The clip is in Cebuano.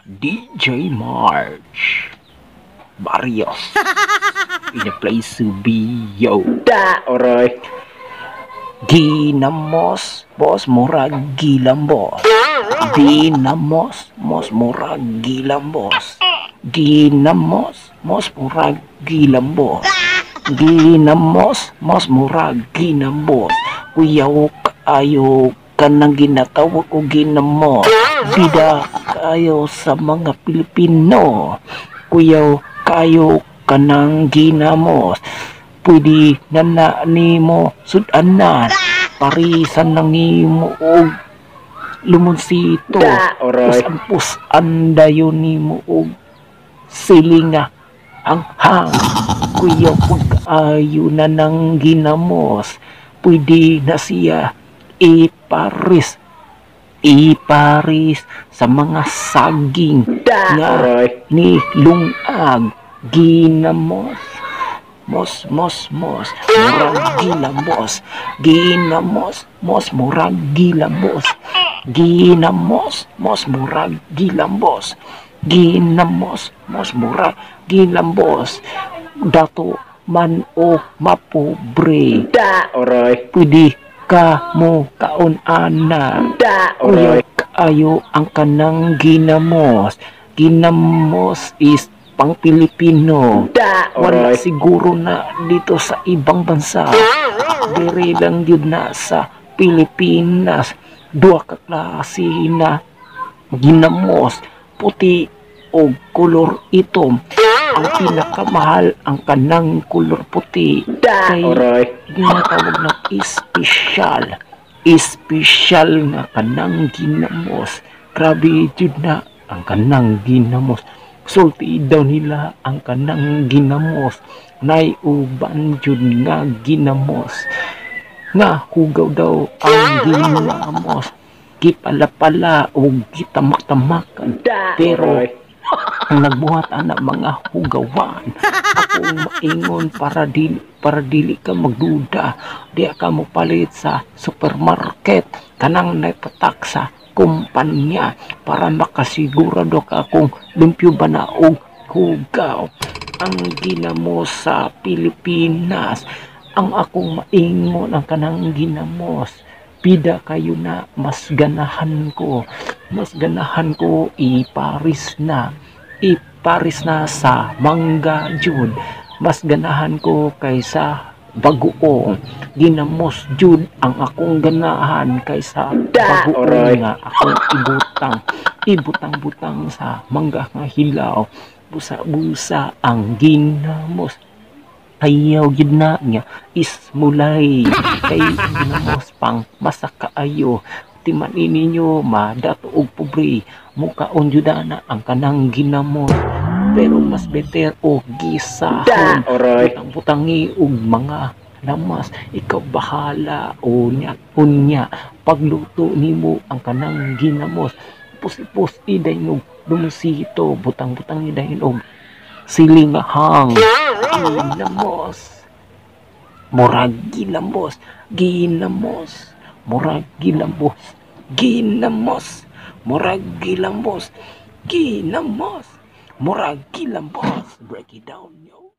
DJ March Barrios in the place to be, yo. Da, oroy. Ginamos, boss, murag gilambos. Ginamos, mos, murag gilambos. Ginamos, mos, murag gilambos. Ginamos, mos, murag ginamos. Kuyaw kaayo kanang ginatawag og ginamos. Bida kaayo sa mga Pilipino. Kuyaw kaayo kanang ginamos. Pwede na na nimo sudanan. Parisan nang nimo og lumonsito. Da, oroy. Pusan-pusan dayon nimo og sili nga anghang. Kuyaw pagkaayo na nang ginamos. Pwede na siya iparis. Iparis sa mga saging Da, nga oroy. ni lungag. Ginamos. Mos, mos, mos, murag gilamos. Ginamos, mos, murag gilamos. Ginamos, mos, murag gilambos. Ginamos, mos, murag gilambos. Dato man o mapobre. Da, oroy. Pwede ka mo kaon ana. Da, Kuyaw oroy. kaayo ang kanang ginamos. Ginamos is pang Pilipino. Da, Wala oroy. siguro na dito sa ibang bansa. Diri lang yun na sa Pilipinas. Duha ka klase na ginamos, puti o kolor itom. Ang pinakamahal ang kanang kolor puti. Da, Kay oroy. ginatawag na espesyal. Espesyal nga kanang ginamos. Grabe jud na ang kanang ginamos. Sulti daw nila ang kanang ginamos. Nay uban jud nga ginamos. Nga hugaw daw ang ginamos. Gipala-pala o gitamak-tamakan. Da, Pero oroy. ang nagbuhat ana mga hugawan. Akong maingon para dili ka magduda, di ka mo palit sa supermarket kanang naipatak sa kumpanya para makasigurado ka kung limpyo ba na og hugaw ang ginamos sa Pilipinas. Ang akong maingon, ang kanang ginamos bida kayo na mas ganahan ko iparis na sa mangga jud. Mas ganahan ko kaysa bagoong. Ginamos jud ang akong ganahan kaysa Da, bagoong oroy. nga akong ibutang ibutang-butang sa mangga nga hilaw. Busa-busa ang ginamos. Ayaw gid na nga ismulay kay ginamos pang masakaayo. Timan ninyo, madato og pobre, mukaon jud na ang kanang ginamos, pero mas better og gisahon. Da, oroy. Butang-butangi og mga lamas, ikaw bahala unya unya pagluto nimo ang kanang ginamos. Pus-pus iday og lumonsito, butang-butang iday og sili nga hang. Ginamos, murag gilambos. Ginamos, murag gilambos. Ginamos, murag gilambos. Ginamos, murag gilambos. Break it down, yo.